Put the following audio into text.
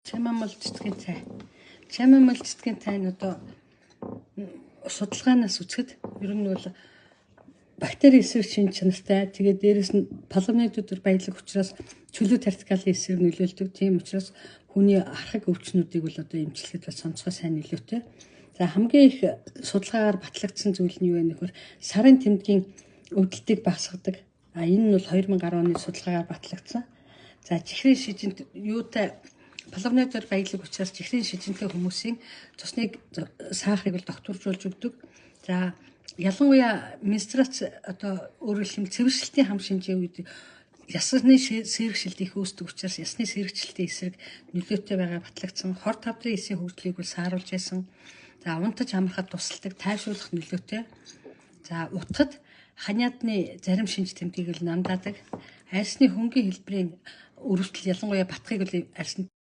Чамамал цэцгийн цай. Чамамал цэцгийн цай нь одоо судалгаанаас үзэхэд ер нь бол бактери эсрэг шинж чанартай. Тэгээд дээрэс нь флавоноидуудаар баялаг учраас чөлөө радикалын эсрэг нөлөөлдөг. Тийм учраас хүний архаг өвчнүүдийг бол одоо эмчлэхэд бас онцгой сайн нөлөөтэй. За, хамгийн их судалгаагаар батлагдсан зүйл нь юу вэ гэхээр сарын тэмдгийн өвдөлтийг багасгадаг. А энэ нь бол 2010 оны судалгаагаар батлагдсан. За, чихрийн шижинт юутай, флавоноидоор баялаг учраас чихрийн шижинтэй хүмүүсийн цусныг сахарыг бол догтуржуулж өгдөг. За, ялангуяа менструац, одоо өөрөөр хэлбэл цэвэршилтийн хам шинжийн үед ясны сэргшилт их үүсдэг учраас ясны сэргшилтийн эсрэг нөлөөтэй байгаа батлагдсан. Хор тавдрын эсийн хөгжлийг бол сааруулж байсан. За, унтаж амрахад тусалдаг, тайвшруулах нөлөөтэй. За, утгад ханиадны зарим шинж тэмдгийг л намдаадаг. Арьсны хөнгөн хэлбэрийн өрөвдөл, ялангуяа батхыг бол арьсанд